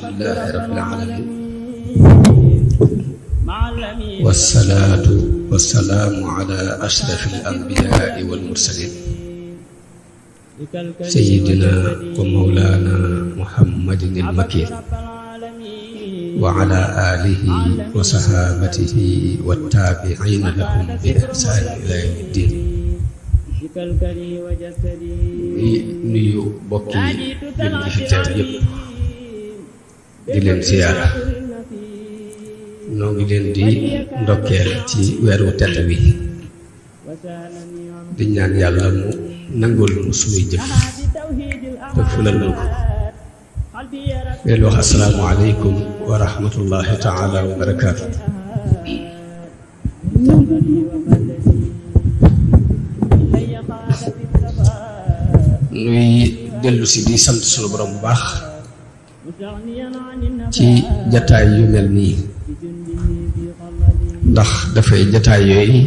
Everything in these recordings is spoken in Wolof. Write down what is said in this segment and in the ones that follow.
alhamdulillahi rabbil alamin wassalaatu wassalaamu ala ashrafil anbiyaai wal mursaliin sayyidina wa mawlaana muhammadin al makiin wa ala aalihi wa sahaabatihi wa taabi'iina lahum bi ihsaan ilaa yawmi ddiin. di nuyu bokki jullit yi fi teew yépp di leen ziyaara. noo ngi leen di ndokkeel ci weeru tedd bi di ñaan yàlla mu nangul nu suñuy jëf te fulal nu ko. leen wax assalaamu aleykum wa rahmatullahi taala wa barakaatu. nuy dellu si di sant sunu borom bu baax ci jataay yu mel nii ndax dafay jataay yooyu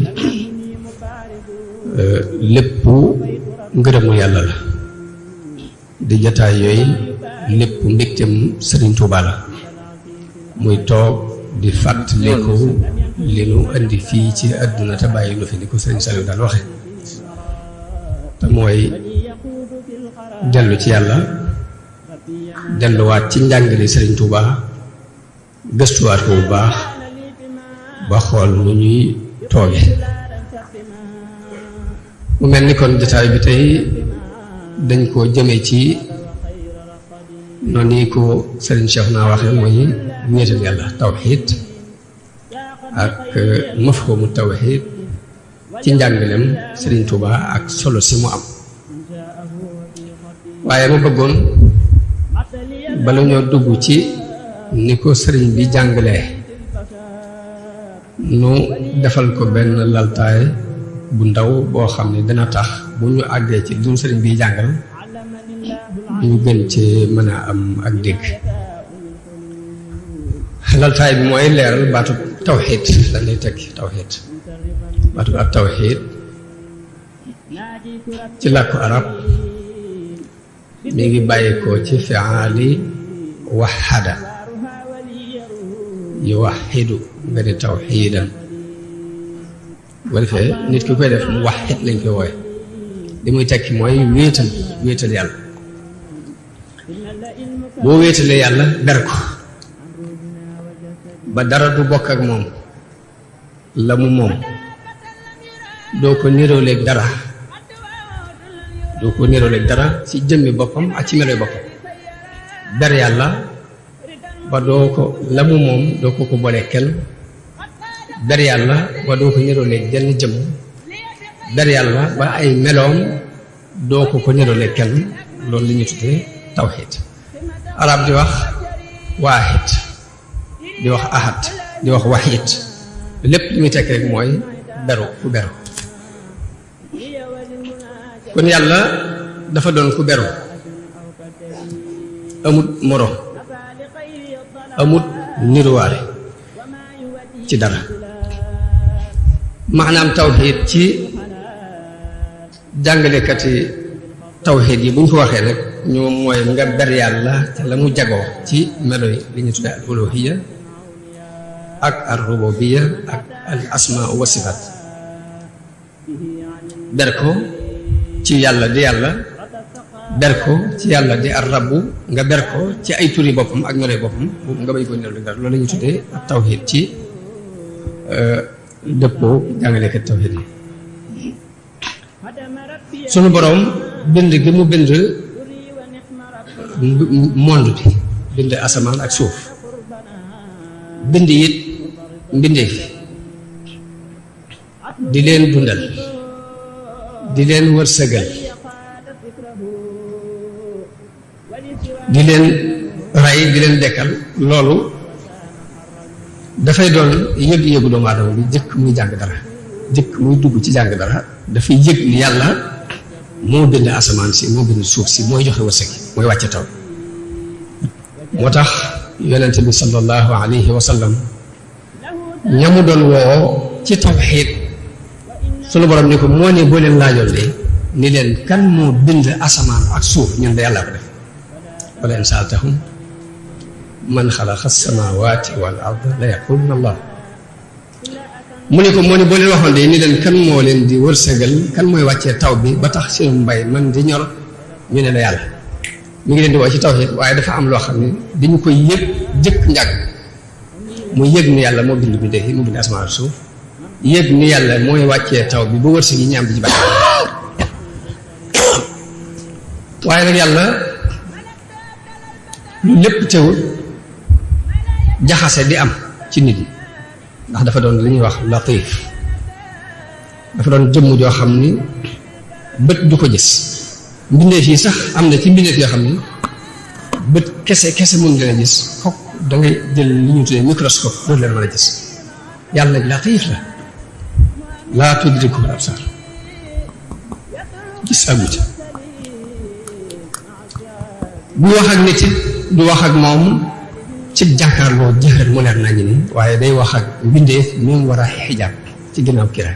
lépp ngërëmu yàlla la, di jataay yooyu lépp mbégteem Sëriñ Tuubaa la, muy toog di fàttaliku li nu indi fii ci àdduna te bàyyi lu fi ni ko Sëriñ Saliou daal waxe te mooy dellu ci yàlla, delluwaat ci njàngale Sëriñ Tuubaa, gëstuwaat ko bu baax ba xool nu ñuy tooge. mu mel ni kon jotaay bi tey dañ koo jëme ci noonu yi ko Sëriñ Cheikh naa waxe mooy wéetal yàlla, tawxiid ak mafhumu tawxiid ci njàngalem Sëriñ Tuubaa ak solo si mu am. waaye ma bëggoon bala ñoo dugg ci ni ko sëriñ bi jàngalee nu defal ko benn laltaay bu ndaw boo xam ne dina tax bu ñu àggee ci lu sëriñ bi jàngal ñu gën ci mën a am ak dégg. laltaay bi mooy leeral baatu tawxiid lan lay tekki. tawxiid baatu ak tawxiid ci làkku arab mi ngi bàyyi ko ci fi'aali waxada yuwaxidu nga di tawxiidan. bu ko defee nit ki koy def mu waxit lañ koy wooye. li muy tekki mooy wéetal yàlla. boo wéetalee yàlla ber ko ba dara du bokk ak moom la mu moom, doo ko niróoleeg dara, doo ko niróoleeg dara ci jëmmi boppam ak ci meloy boppam. ber yàlla ba doo ko la mu moom doo ko boolee kenn. ber yàlla ba doo ko niróoleeg jenn jëm. ber yàlla ba ay meloom doo ko niróoleeg kenn. loolu li ñu tuddee tawxiid. arab di wax waahid, di wax ahad, di wax waxiid. lépp li muy tekk rek mooy beru, ku beru. kon yàlla dafa doon ku beru, amut moro, amut niruwaale ci dara. maanaam tawxiid ci jàngalekati tawxiid yi bu ñu ko waxee rek ñoom mooy nga ber yàlla te la mu jagoo ci melo yi li ñu tuddee al uluhiyya ak al rububiyya ak al asmaa wa sifaat. ber ko ci yàlla di yàlla, ber ko ci yàlla di ar rabbu, nga ber ko ci ay turi boppam ak meloy boppam nga bañ ko niral dara. loolu la ñu tuddee tawxiid ci dëppoo jàngalekat tawxiid yi. sunu boroom bind gi mu bind monde bi, bind asamaan ak suuf, bind it mbindeef di leen dundal, di leen wërsëgal, di leen rey, di leen dekkal. loolu dafay doon yëg-yëgu doomu aadama bi jëkk muy jàng dara, jëkk muy dugg ci jàng dara. dafay yëg ni yàlla moo bind asamaan si, moo bind suuf si, mooy joxe wërsëg, mooy wàcce taw. moo tax yonent bi sallallahu alayhi wa sallam ñamu doon woo ci tawxiid sunu borom ni ko moo ne boo leen laajoon de ni leen kan moo bind asamaan ak suuf ñun de yàlla ko def. wala in saaltahum man xalaqa as-samaawaati wal arda la yaquluna Allah mu ne ko moo ne boo leen waxoon de ni leen kan moo leen di wërsëgal kan mooy wàccee taw bi ba tax seen mbay man di ñor ñu ne la yàlla mi ngi leen di woo ci tawhid waaye dafa am loo xam ne dañu koy yëg jëkk njàgg mu yëg ni yàlla moo bind bi def mu bind asamaan suuf yëg ni yàlla mooy wàccee taw bi ba wërsëg yi ñaam di ci bàyyi waaye nag yàlla lu lépp teewul jaxase di am ci nit ñi ndax dafa doon li ñuy wax latif dafa doon jëmm joo xam ni bët du ko gis mbindeef yi sax am na ci mbindeef yoo xam ni bët kese mun leen a gis fokk da ngay jël li ñu tuddee microscope pour leen mën a gis yàlla latif la laa tudrikuhu al-absaar gis ak wut bu wax ak nit it du wax ak moom ci jàkkaarloo jëxër mu leer nañu ni waaye day wax ak mbindeef ñu war a xijaab ci ginnaaw kiraay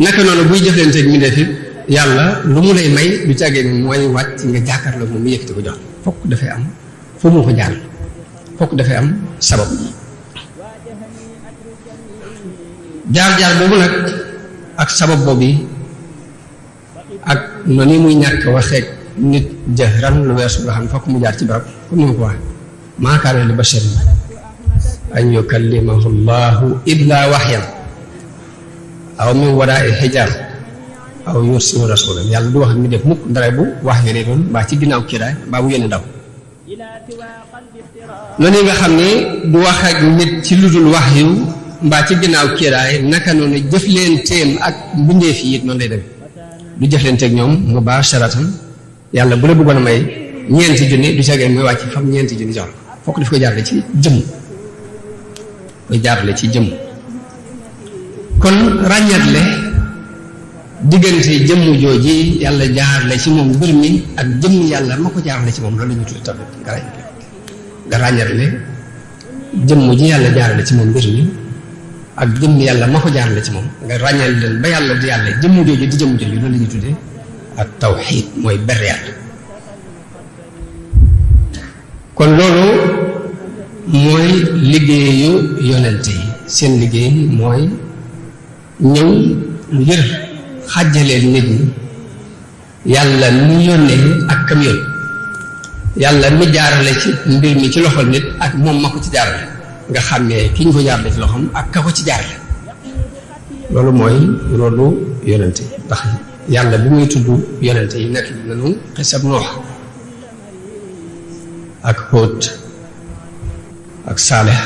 naka noonu buy jëflanteeg mbindeef it yàlla lu mu lay may du càggee ni mooy wàcc nga jàkkaarloo moom mu yëkkati ko jox fokk dafay am foo mu ko jaar fokk dafay am sabab jaar-jaar boobu nag ak sabab boobu ak noonu muy ñàkk waxeeg nit jëhran lu weesu nga xam fokk mu jaar ci barab comme ni ma ko waxee maa kaana li basharin an yukallimahu llahu illa waxyan aw min waraa'i xijaab aw yursila rasulan yàlla du wax ak mi def mukk ndare bu wax yore doon mbaa ci ginnaaw kiraay mbaa bu yónni ndaw noonu nga xam ne du wax ak nit ci lu dul wax yu mbaa ci ginnaaw kiraay naka noonu jëflenteem ak mbindeef yi it noonu lay dem du jëflenteeg ñoom mubaasharatan yàlla bu la bëggoon a may ñeenti junni du cagee muy wàcc fam ñeenti junni jox fokk daf koy jaarale ci jëmm koy jaarale ci jëmm kon ràññatle diggante jëmm jooji yàlla jaarale ci moom mbir mi ak jëmm yàlla ma ko jaarale ci moom loolu la ñu tudde tamit nga ràññatle jëmm ji yàlla jaarale ci moom mbir mi ak jëmm yàlla ma ko jaarale ci moom nga ràññal leen ba yàlla di yàlla jëmm jooju di jëmm jooju loolu la ñuy tuddee ak tawxiid mooy ber yàlla kon loolu mooy liggéeyu yonente yi seen liggéey mooy ñëw ngir xàjjaleel nit ñi yàlla mi yónnee ak kam yónni yàlla mi jaarale ci mbir mi ci loxol nit ak moom ma ko ci jaarale nga xàmmee ki ñu ko jaarale ci loxoom ak ka ko ci jaarale loolu mooy loolu yonente ndax yàlla bi muy tudd yonente yi nekk nañu xisab Nuux ak Hóot ak Saalix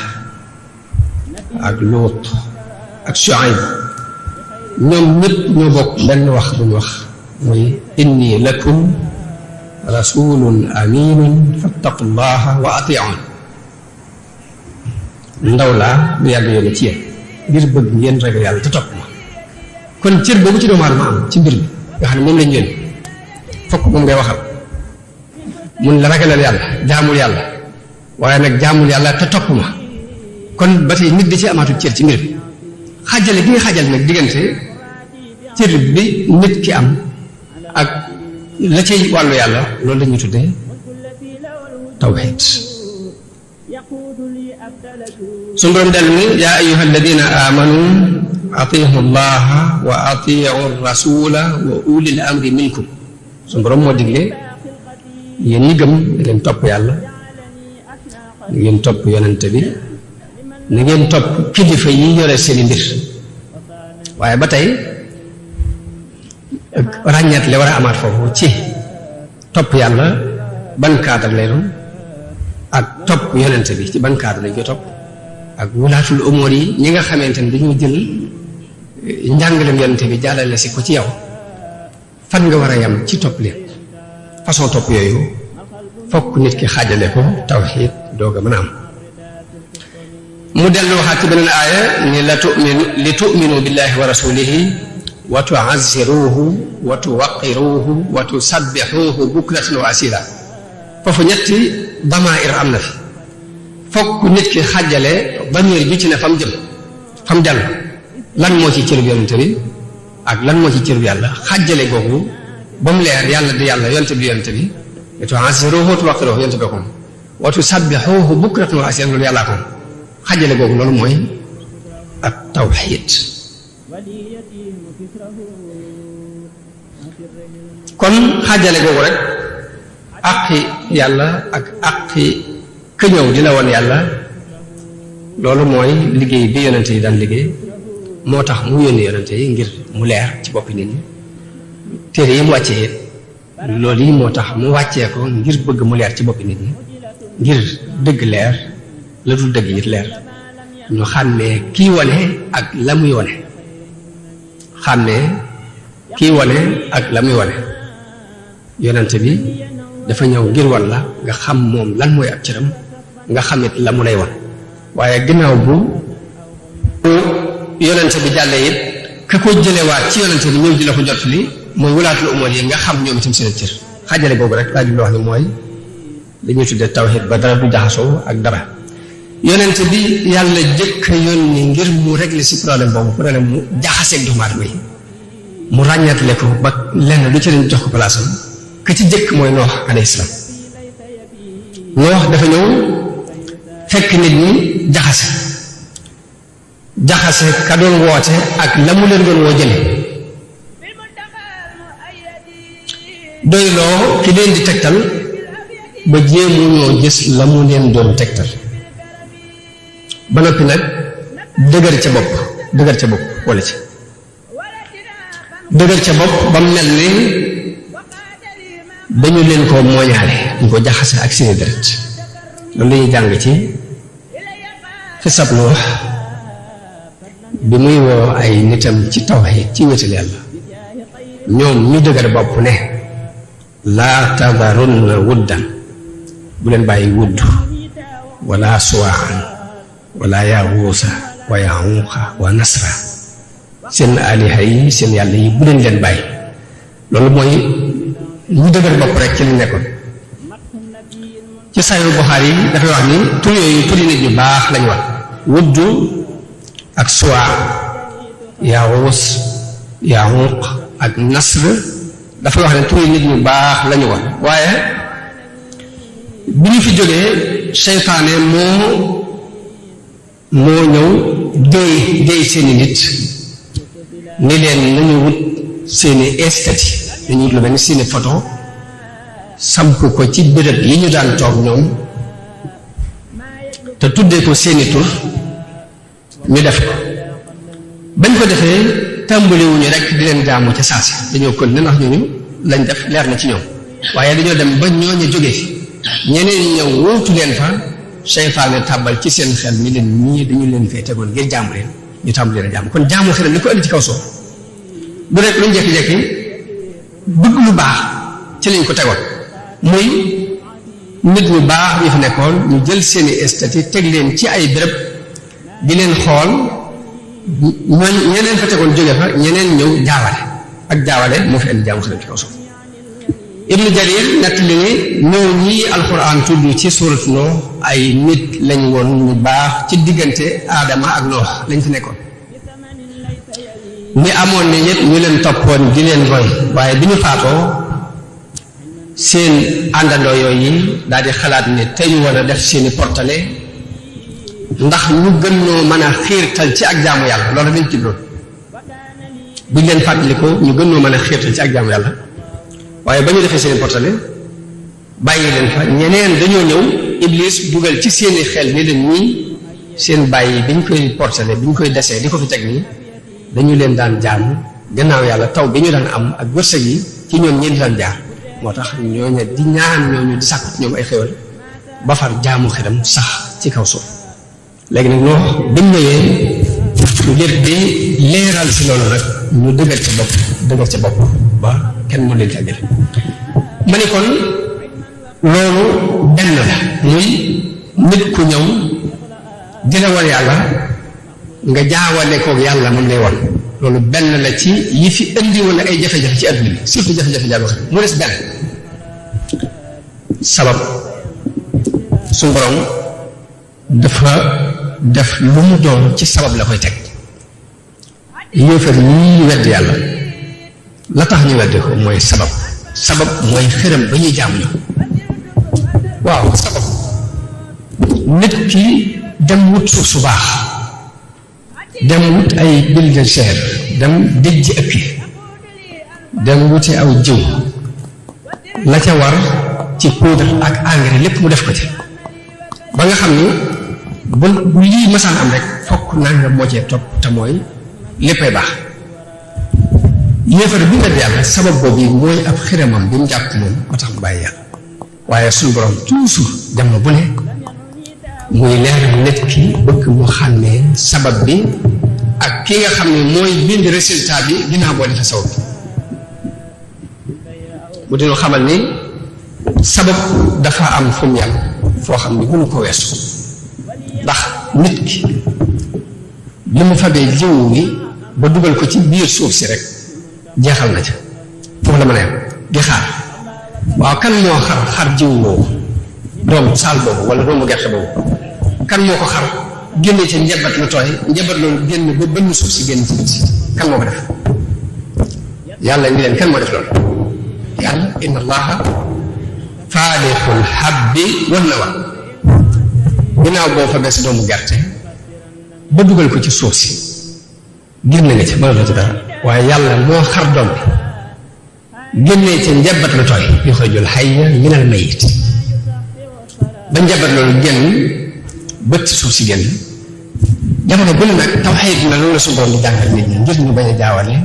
ak Luut ak Shuayb ñoom ñëpp ñoo bokk benn wax bu ñu wax muy inni lakum rasulun aminun fattaqullaha wa atiun ndaw laa bu yàlla yónni ci yéen ngir bëgg ngeen ragal yàlla te topp ma kon cër boobu ci doomu aadama am ci mbir mi nga xam ne moom lañ yónni fokk moom ngay waxal mun la ragalal yàlla jaamul yàlla waaye nag jaamul yàlla te topp ma kon ba tey nit di ci amaatul cër ci mbir mi xaajale gi nga xaajale nag diggante cër bi nit ki am ak la cay wàllu yàlla loolu la ñuy tuddee tawxiid suñu borom dellu ni yaa ayyuha alladina amanu atiihu llaha wa atiiu rasula wa ulil amri minkum suñu borom moo digle yéen ñi gëm na ngeen topp yàlla na ngeen topp yonente bi na ngeen topp kilifa yi yore seeni mbir waaye ba tey ràññeet li war a amaat foofu ci topp yàlla ban cadre lay doon ak topp yonente bi ci ban cadre lañ koy topp ak wulaatul umur yi ñi nga xamante ne dañoo jël njàngalem yonente bi jàllale si ko ci yow fan nga war a yam ci topp leen façon topp yooyu fokk nit ki xaajale ko tawxiid doog a mën a am mu dellu waxaat ci beneen aaya ni li tu'minu billahi wa rasulihi wa tu'azziruhu wa tuwaqqiruhu wa tusabbixuhu bukratan wa asila foofu ñetti damair am na fi fokk nit ki xàjjale damir ju ci ne fa mu jëm fa mu dellu lan moo ci cërub yonente bi ak lan moo ci cërub yàlla xàjjale googu ba mu leer yàlla di yàlla yonente bi tu'azziruhu wa tuwaqqiruhu yonent bi ko wa tusabbihuhu bukratan wa asiilan loolu yàllaa ko xajale googu loolu mooy ak tawxiid. kon xajale googu rek àqi yàlla ak àqi ka ñëw di la woon yàlla loolu mooy liggéey bi yonente yi daan liggéey moo tax mu yónni yonente yi ngir mu leer ci boppi nit ñi téere yi mu wàccee loolu yi moo tax mu wàccee ko ngir bëgg mu leer ci boppi nit ñi ngir dëgg leer la dul dëgg it leer ñu xàmmee kii wane ak la muy wane xàmmee kii wane ak la muy wane yonente bi dafa ñëw ngir wan la nga xam moom lan mooy ab cëram nga xamit la mu lay wan waaye ginnaaw bu yonente bi jàllee it ka ko jëlewaat ci yonente bi ñëw di la ko jot li mooy wulaatul umur yi nga xam ñoom itam seen cër xajale boobu rek laa jublu wax ni mooy li ñuy tuddee tawhid ba dara du jaxasoo ak dara yonente bi yàlla jëkk yónni ngir mu régler si problème mu jaxaseeg doomu aadama yi mu ràññaatle ko ba lenn lu ci leen jox ko place am ka ci jëkk mooy Noox alayhi salaam Noox dafa ñëw fekk nit ñi jaxase ka doon woote ak la mu leen doon woo jële doyloo ki leen di tegtal ba jéemu ñoo gis la mu leen doon tegtal ba noppi nag dëgër ca bopp wala ci dëgër ca bopp ba mu mel ni dañu leen ko mooñaale ñu ko jaxase ak seeni deret loolu lañuy jàng ci xisab Nuux bi muy woo ay nitam ci tawhiid ci wéetal yàlla ñoom ñu dëgër bopp ne laa tadarunna wuddan bu leen bàyyi wudd wala suwaan wala yaaguusa wa yaquuqa wa nasra seen aliha yi seen yàlla yi bu leen bàyyi loolu mooy ñu dëgër bopp rek ci li nekkoon ci Sahih Bukhari yi dafay wax ni tur yooyu turi nit ñu baax lañu wax wudd ak suwaa yaaguus yaquuq ak nasr dafa wax ne turi nit ñu baax lañu wax waaye bi ñu fi jógee seytaane moo ñëw déy seeni nit ni leen nañu wut seeni estati dañu wut lu mel ni seeni photo samp ko ci béréb yi ñu daan toog ñoom te tuddee ko seeni tur ñu def ko bañ ko defee tàmbaliwuñu rek di leen jaamu ca saasi dañoo kon ne ndax ñooñu lañ def leer na ci ñoom waaye dañoo dem ba ñooñu jóge fi ñeneen ñëw wóotu leen fa seytaane tàbbal ci seen xel ni leen ñii dañu leen fee tegoon ngir jaamu leen ñu tàmbali leen a jaamu kon jaamu xelam li ko indi ci kaw soo du rek luñ jekki-jekki bëgg lu baax ci lañ ko tegoon muy nit ñu baax ñu fi nekkoon ñu jël seeni estati teg leen ci ay béréb di leen xool ñeneen fa tegoon jóge fa ñeneen ñëw jaawale moo fi indi jaamu xelam ci kaw soo Ibnu Jarir nett li ni ñëw ñii alxuraan tudd ci suurat Nuux ay nit lañ woon ñu baax ci diggante Aadama ak Nuux lañ fi nekkoon ni amoon ne ñett ñu leen toppoon di leen roy waaye bi ñu faatoo seen àndandoo yooyu daal di xalaat ne te ñu war a def seeni portale ndax ñu gën ñoo mën a xiirtal ci ak jaamu yàlla loolu lañ ci doon buñ leen fàttaliko ñu gën ñoo mën a xiirtal ci ak jaamu yàlla waaye ba ñu defee seeni portale bàyyi leen fa ñeneen dañoo ñëw Iblis dugal ci seeni xel ni leen ñii seen bàyyi bi ñu koy portale bi ñu koy desee di ko fi teg nii dañu leen daan jaamu gannaaw yàlla taw bi ñu daan am ak wërsëg yi ci ñoom ñeen daan jaar moo tax ñooñu di ñaan ñooñu di sàkku ci ñoom ay xéwal ba far jaamu xelam sax ci kaw suuf léegi nag ñoo biñ ñëwee ngir di leeral si loolu rek ñu dëgër ca bopp ba kenn mu leen tàggale ma ni kon loolu benn la muy nit ku ñëw di la war yàlla nga jaawale koog yàlla moom lay wan loolu benn la ci yi fi indi woon ay jafe-jafe ci adduna bi surtout jafe-jafe jaamu xel mu des benn sabab suñu borom dafa def lu mu doon ci sabab la koy teg yéefar ñii wedd yàlla la tax ñu weddi ko mooy sabab mooy xërëm ba ñuy jaamu ñu waaw sabab nit ki dem wut suuf su baax dem wut ay bulldozer dem dëjji ëpp dem wuti aw jiw la ca war ci poudre ak engrais lépp mu def ko ci ba nga xam ni bu lii masaan am rek fokk nanga moo cee topp te mooy léppay baax yéefar bi nga yàlla sabab boobu mooy ab xiramam bi mu jàpp moom ba tax mu bàyyi yàlla waaye suñu borom toujours dem na bu ne muy leeral nit ki bëgg mu xàmmee sabab bi ak ki nga xam ne mooy bind résultat bi ginnaaw boo defee sabab bi mu dina xamal ni sabab dafa am fu mu yàlla foo xam ni mënu ko weesu ndax nit ki li mu fabee jiw gi ba dugal ko ci biir suuf si rek jeexal na ca foofu la mën a yem di xaar waaw kan moo xar jiw boobu doomu saal boobu wala doomu gerte boobu kan moo ko xar génne ca njabat lu tooy njabat loolu génn ba bënn suuf si génn ci biti kan moo ko def yàlla ni leen kan moo def loolu yàlla inna allaha faalixul habbi wan nawa ginnaaw boo fa bes doomu gerte ba dugal ko ci suuf si génn nga ca mënatoo ci dara waaye yàlla moo xar doom bi génnee ca njabat lu tooy yuxrijul hayya minal mayyit ba njabat loolu génn bët suuf si génn jamono bu ne nag tawhiid na loolu la su borom di jàngal nit ñi ngir ñu bañ a jaawale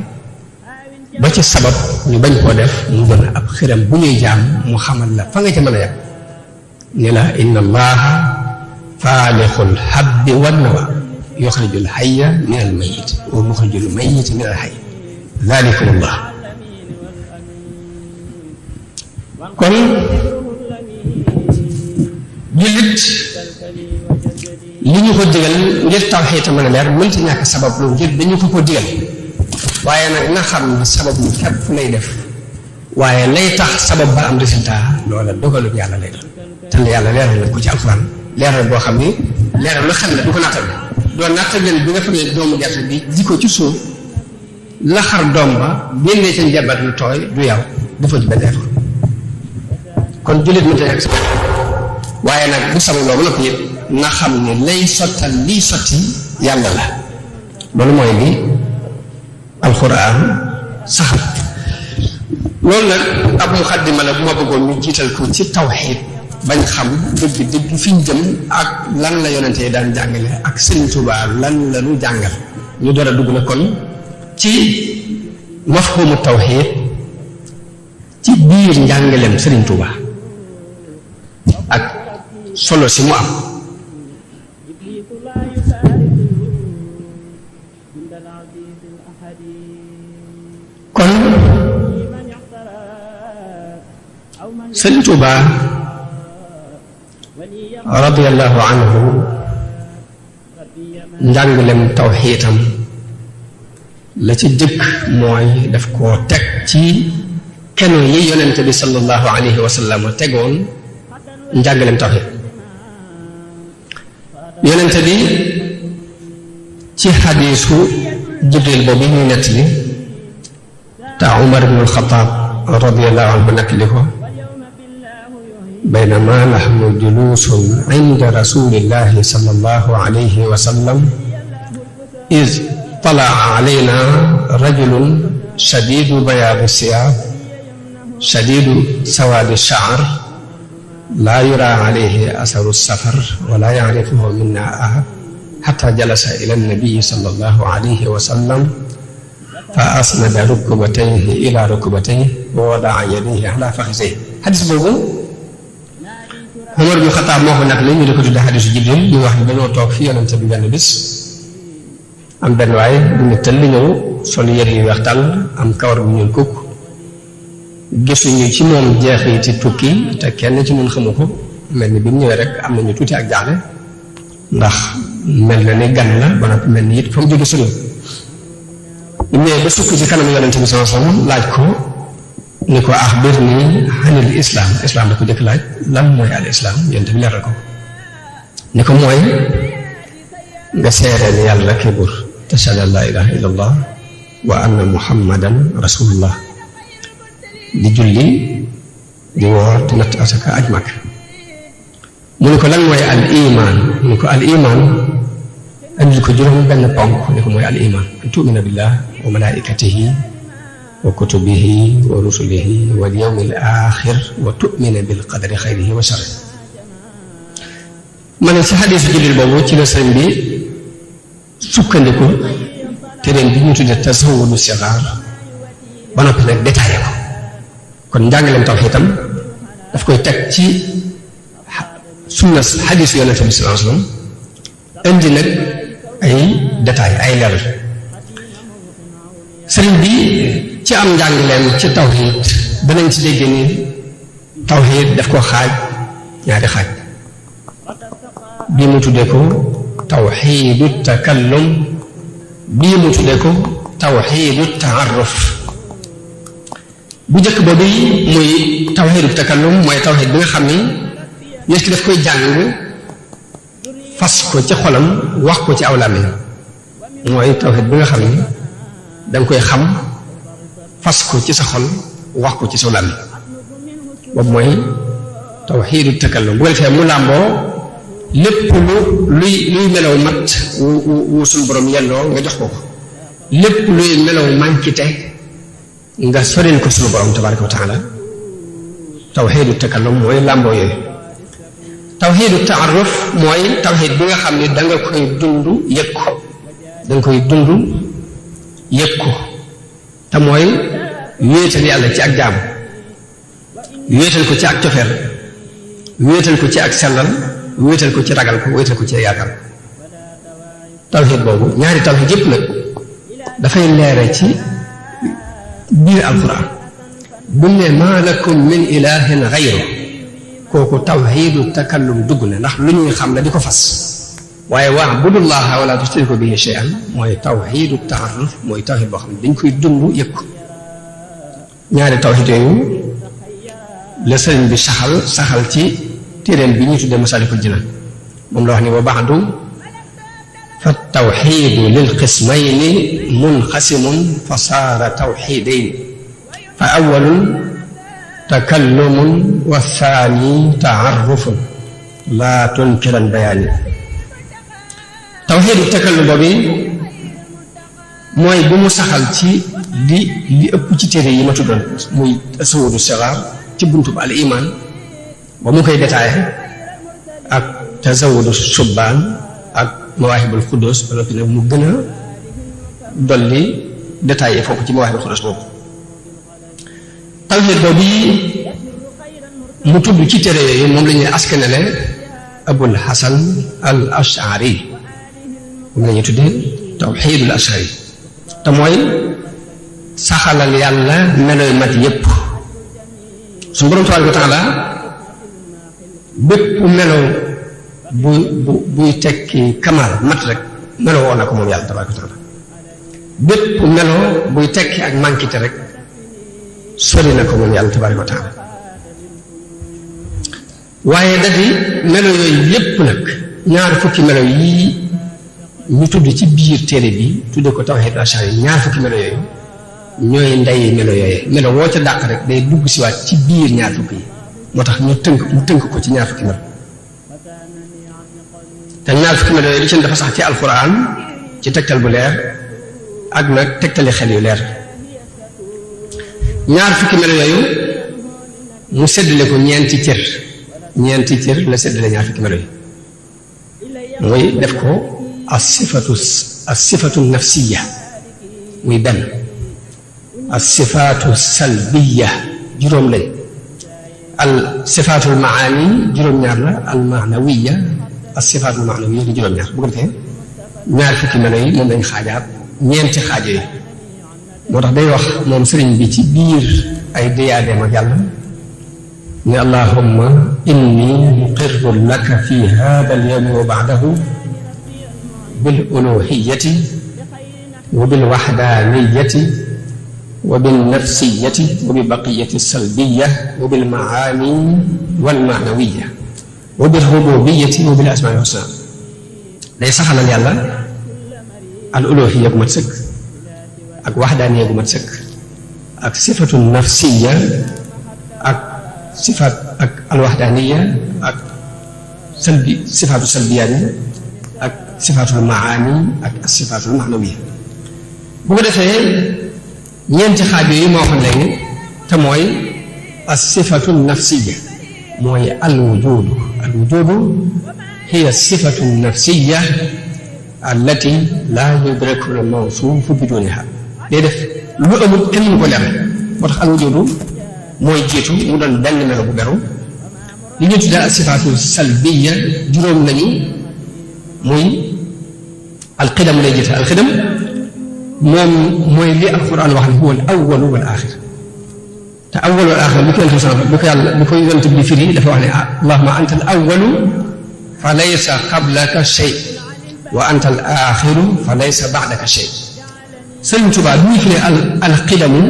ba ci sabab ñu bañ koo def mu doon ab xiram bu ñuy jaam mu xamal la fa nga ca mën a yem ni la inna allaha faalixul habbi wan nawa yuxrijul hayya minal mayyit wa muxrijul mayyita minal hayy dalikumullah kon jullit li ñu ko digal ngir tawhiid mën a leer mënta ñàkk sabab lu ngir dañu ko digal waaye nag na xam ne sabab lu fépp lay def waaye lay tax sabab ba am résultat loola dogalu yàlla lay doon te yàlla leeral na ko ci alxuraan leeral boo xam ni leeral lu xel la du ko nattal doon nattal leen bi nga xam ne doomu gerte bi ji ko ci suuf la xar doom ba génnee ca njabat lu tooy du yow dafa ci benn effort kon jullit mënta ñàkk sabab waaye nag bu sabab loolu nag yëpp na xam ne lay sottal liy sotti yàlla la loolu mooy li alxuraan saxal loolu nag ab muxaddima la bu ma bëggoon ñu jiital ko ci tawxiid bañ xam dëgg fi ñu jëm ak lan la yonente yi daan jàngale ak Sëriñ Tuubaa lan la ñu jàngal ñu door a dugg na kon ci mafhumu tawxiid ci biir njàngaleem Sëriñ Tuubaa ak solo si mu am kon Sëriñ Tuubaa radiyallahu anhu njàngalem tawxiitam la ci jëkk mooy daf koo teg ci keno yi yonente bi sallallahu alayhi wa sallam tegoon njàngalem tawxiid yonente bi ci xadiisu Jibril boobu ñuy nettali te Umar ibn al-Xattaab radiyallahu anhu nettali ko baynama nahnu juluusun inda rasulillahi sallallahu alayhi wa sallam iz talaa alayna rajulun shadiidu bayaadi siyaab shadiidu sawaadi sha'r laa yuraa alayhi asaru safar wa laa ya'rifuhu minna ahad xataa jalasa ila nabii sallallahu alayhi wa sallam fa asnada rukbatayhi ila rukbatayhi wa wadaa yadayhi ala faxisayhi xadis boobu Umar bin Xattaab moo ko nag la ñu di ko tudde xadisu Jibril ñu wax ni dañoo toog fi yonente bi benn bis am benn waaye bu ñu tëll ñëw sol yére yu weex tàll am kawar bu ñuul kukk gisuñu ci moom jeexiti tukki te kenn ci ñun xamu ko mel ni bi mu ñëwee rek am nañu tuuti ak jaaxle ndax mel na ni gan la ba noppi mel ni it fa mu jóge sunu bu ñëwee ba sukk ci kanam yonente bi sallallahu alayhi wasallam laaj ko ni ko axbirni anil islam islam da ko jëkk laaj lan mooy al islam yonente bi leeral ko ni ko mooy nga seeree ni yàlla kii buur tashhadu an laa ilaha illa allah wa anna muhammadan rasulullah di julli di woor di natt asaka aj mag mu ne ko lan mooy al iman mu ne ko al iman andil ko juróom benn ponk ne ko mooy al iman an tu'mina billah wa malaikatihi wa kutubihi wa rusulihi wal yawmil axir wa tu'mina bil qadari xayrihi wa sharrihi. ma ne si xadiisu Jibril boobu ci la sëriñ bi sukkandiku téeréem bi ñu tudde tasawudu sixaar ba noppi nag détaillé ko kon njàngaleem tawhiid itam daf koy teg ci sunna xadiisu Yonent bi sallallahu alayhi wa sallam indi nag ay détail ay leeral. sëriñ bi ci am njàngaleem ci tawhiid danañ ci dégg ni tawhiid daf ko xaaj ñaari xaaj bii mu tuddee ko tawxiidu takallum bii mu tuddee ko tawxiidu taaruf. bu njëkk boobu muy tawxiidu takallum mooy tawxiid bi nga xam ni nit ki daf koy jàng fas ko ci xolam wax ko ci aw làmmiñam mooy tawxiid bi nga xam ni danga koy xam fas ko ci sa xol wax ko ci sa làmmiñ boobu mooy tawxiidu takallum bu ko defee mu làmboo lépp luy melaw mat wu suñ borom yelloo nga jox ko ko lépp luy melaw mànkite nga soril ko suñu borom tabaraka wa taala. tawxiidu takallum mooy làmboo yooyu. tawxiidu taaruf mooy tawxiid bi nga xam ne danga koy dund yëg ko danga koy dund yëg ko te mooy wéetal yàlla ci ak jaamu wéetal ko ci ak cofeel wéetal ko ci ak sellal wéetal ko ci ragal ko wéetal ko ci yaakaar. tawxiid boobu ñaari tawxiid yëpp nag dafay leere ci biir alquran bu ne maa lakum min ilahin gayru kooku tawxiidu takallum dugg na ndax lu ñuy xam la di ko fas waaye wa'budullaha wala tushriku bihi shay'an mooy tawxiidu taaruf mooy tawxiid boo xam ne dañ koy dund yëg ko. ñaari tawxiid yooyu la sëriñ bi saxal ci téeréem bi ñu tuddee Masaalikul Jinaan moom la wax ni wa ba'du fa tawxiidu lil qismayni munqasimun fa saara tawxiidayni fa awwalun takallumun wa thaani taarufun laa tunkiran bayaani. tawxiidu takallum boobu mooy bu mu saxal ci li ëpp ci téere yi ma tuddoon muy tasawudu sixaar ci buntub al iman ba mu koy détaillé ak tasawudu subbaan ak mawaahibul xuddoos ba noppi nag mu gën a dolli détaillé foofu ci mawaahibul xuddoos boobu. tawxiid boobu mu tudd ci téere yooyu moom la ñuy askanale abul hasan al ashari moom la ñuy tuddee tawxiidul ashari te mooy saxalal yàlla meloy mat yépp suñu borom tabaaraka wa taala bépp melo buy tekki kamal mat rek melo woon na ko moom yàlla tabaaraka wa taala bépp melo buy tekki ak mànkite rek sori na ko moom yàlla tabaaraka wa taala. waaye dadi melo yooyu yépp nag ñaar fukki melo yii ñu tudd ci biir téere bi tudde ko tawxiid ashari ñaar fukki melo yooyu ñooy ndey melo yooyu melo woo ca dàq rek day dugg siwaat ci biir ñaar fukki yi moo tax mu tënk ko ci ñaar fukki melo te ñaar fukki melo yooyu li ci dafa sax ci alquran ci tegtal bu leer ak nag tegtali xel yu leer. ñaar fukki melo yooyu mu séddale ko ñeenti cër la séddale ñaar fukki melo yi mooy def ko as-sifatu nafsiya muy benn as-sifatu salbiya juróom lañ al sifatul maani juróom-ñaar la al maanawiya as-sifatul maanawiya di juróom-ñaar bu ko defee ñaar fukki melo yi moom lañ xaajaat ñeenti xaaj yooyu moo tax day wax moom sëriñ bi ci biir ay diyaadeem ak yàlla ne allahumma inni muqirru laka fi hada al yawmi wa ba'dahu bil uluhiyyati wa bil wahdaniyati wa bil nafsiyati wa bi baqiyati salbiyya wa bil maani wal maanawiyya wa bil rububiyyati wa bil asma'i wal husna day saxalal yàlla al uluhiyya gu mat sëkk ak waxdaaniya gu mat sëkk ak sifatu nafsiya ak sifaat ak alwaxdaaniya ak sifaatu salbiyaat yi ak sifaatul maani ak sifaatul maanawiya. bu ko defee ñeenti xaaj yooyu moo xam léegi te mooy as sifatu nafsiya mooy al wujudu hiya sifatu nafsiya allati laa yudraku al mawsuufu biduniha. day def lu amul kenn mu ko leer moo tax al wujudu mooy jiitu mu doon benn melo bu beru. li ñu tuddee as sifaatu salbiya juróom lañu muy alqidam lay jiite. alqidam moom mooy li alquran wax ne huwa al awwalu wal axir te awwal wal axir bi ko yonent bi yàlla bi ko yonent bi firi dafa wax ne allahumma anta al awwalu fa laysa qablaka shay wa anta al axiru fa laysa ba'daka shay. Sëriñ Tuubaa bi ñu firi alqidamu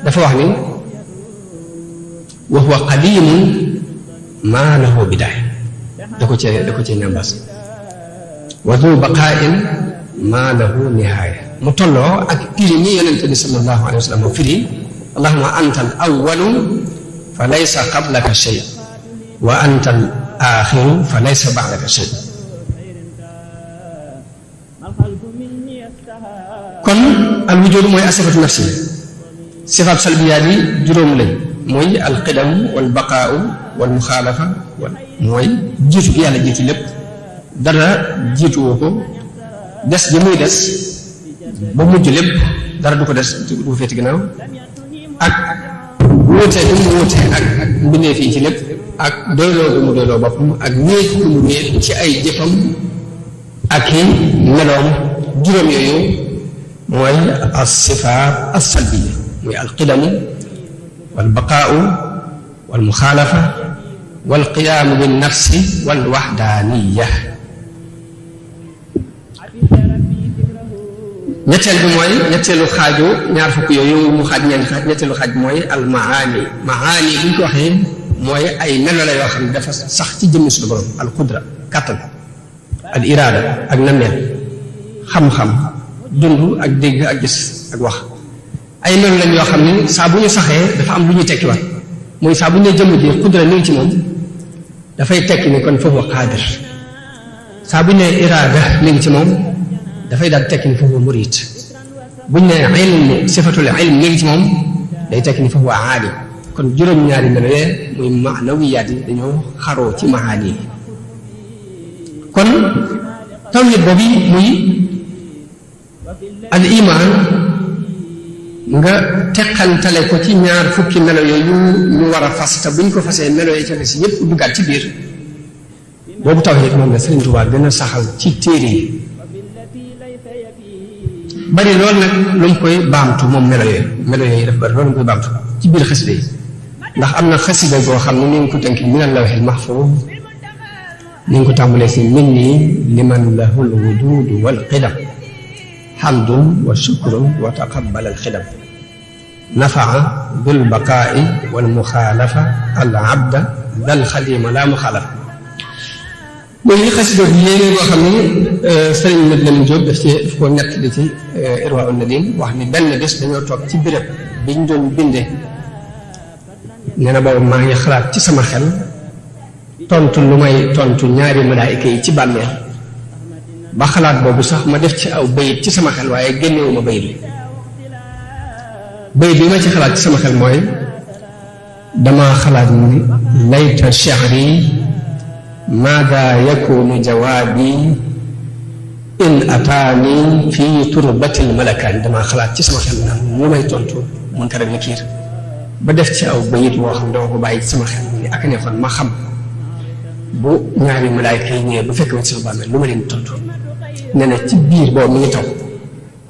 dafa wax ni wa huwa qadiimun maa lahu bidaaya da ko cee ñambaas wa du baqaa'in maa lahu nihaaya mu tolloo ak firi ñi yonent bi sallallahu alayhi wa sallam mu firi allahumma anta al awwalu fa laysa qablaka shay wa anta al axiru fa laysa ba'daka shay. kon al wujuud mooy asifatu nafsi. sifaat salbiyaat yi juróom lañ mooy alqidam wal baqaau wal muxaalafa mooy jiitu gi yàlla jiitu lépp dara jiituwoo ko des ji muy des ba mujj lépp dara du ko des du ko féeti ginnaaw ak wóote bi mu wóote ak mbindeef yi ci lépp ak doyloo bi mu doyloo boppam ak wéet bi mu wéet ci ay jëfam ak i meloom. juróom yooyu mooy as sifaat as salbiya muy alqidamu wal baqaau wal muxaalafa wal qiyaamu bin nafsi wal waxdaaniya. ñetteel bi mooy ñetteelu xaaju ñaar fukk yooyu mu xaaj ñeenti xaaj ñetteelu xaaj bi mooy al maani. maani bu ñu ko waxee mooy ay melo la yoo xam ne dafa sax ci jëmmi suñu borom. al qudra kàttan, al iraada ak nameel, xam-xam, dund ak dégg ak gis ak wax. ay melo lañ yoo xam ne saa bu ñu saxee dafa am lu ñuy tekkiwaat mooy saa bu ñu nee jëmm ji qudra mi ngi ci moom dafay tekki ni kon foofu qaadir. saa bu ñu nee iraada mi ngi ci moom dafay daal tekki ni foofu murid. bu ñu nee ilm sifatul ilm mi ngi ci moom day tekki ni foofu aalim. kon juróom-ñaari melo yee muy maanawiyaat yi dañoo xaroo ci maani yi. kon tawhid boobu muy al iman nga teqantale ko ci ñaar fukki melo yooyu ñu war a fas te buñ ko fasee melo yi ca des yépp duggaat ci biir boobu tawhid moom la Sëriñ Tuubaa gën a saxal ci téere yi bari loolu nag lu mu koy baamtu moom melo yooyu dafa bari loolu mu koy baamtu ci biir xasida yi ndax am na xasida goo xam ne ni nga ko tënk minal lawhil mahfuuz ni nga ko tàmbalee si minni liman lahul wujudu wal qidam hamdun wa shukrun wa taqabbal al xidam nafaa dul baqaa'i wal muxaalafa al abda dal xadima laa muxaalafa. mooy li xasida bi yéene boo xam ne sëriñ Mat Lamin Jóob daf ko nett di ci Irwaa'un Nadiim wax ni benn bés dañoo toog ci béréb biñ doon binde nee na boobu maa ngi xalaat ci sama xel tontu lu may tontu ñaari malaayika yi ci bàmmeel ba xalaat boobu sax ma def ci aw bayit ci sama xel waaye génnewuma bayit bi ma ci xalaat ci sama xel mooy dama xalaat ni layta shi'ri maada yakunu jawaabi in ataani fi turbatil malakaani dama xalaat ci sama xel naan lu may tontu Munkar ak Nakiir ba def ci aw bayit woo xam dama ko bàyyi ci sama xel ni ak neexoon ma xam bu ñaari malaayka yi ñëwee ba fekk ma ci sama bàmmeel lu ma leen tontu. nee na ci biir boobu mi ngi taw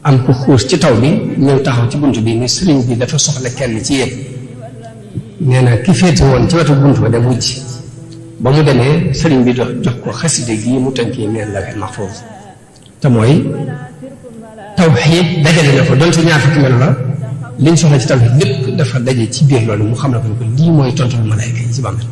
am ku xuus ci taw bi ñëw taxaw ci bunt bi ni sëriñ bi dafa soxla kenn ci yéen nee na ki féete woon ci wetu bunt ba dem wujj ba mu demee sëriñ bi jox ko xaside gii mu tënkee minal lawhil mahfuuz te mooy tawhiid dajale na ko doon si ñaar fukki melo la liñ soxla ci tawhiid lépp dafa daje ci biir loolu mu xam ne ko lii mooy tontu malaayka yi ci bàmmeel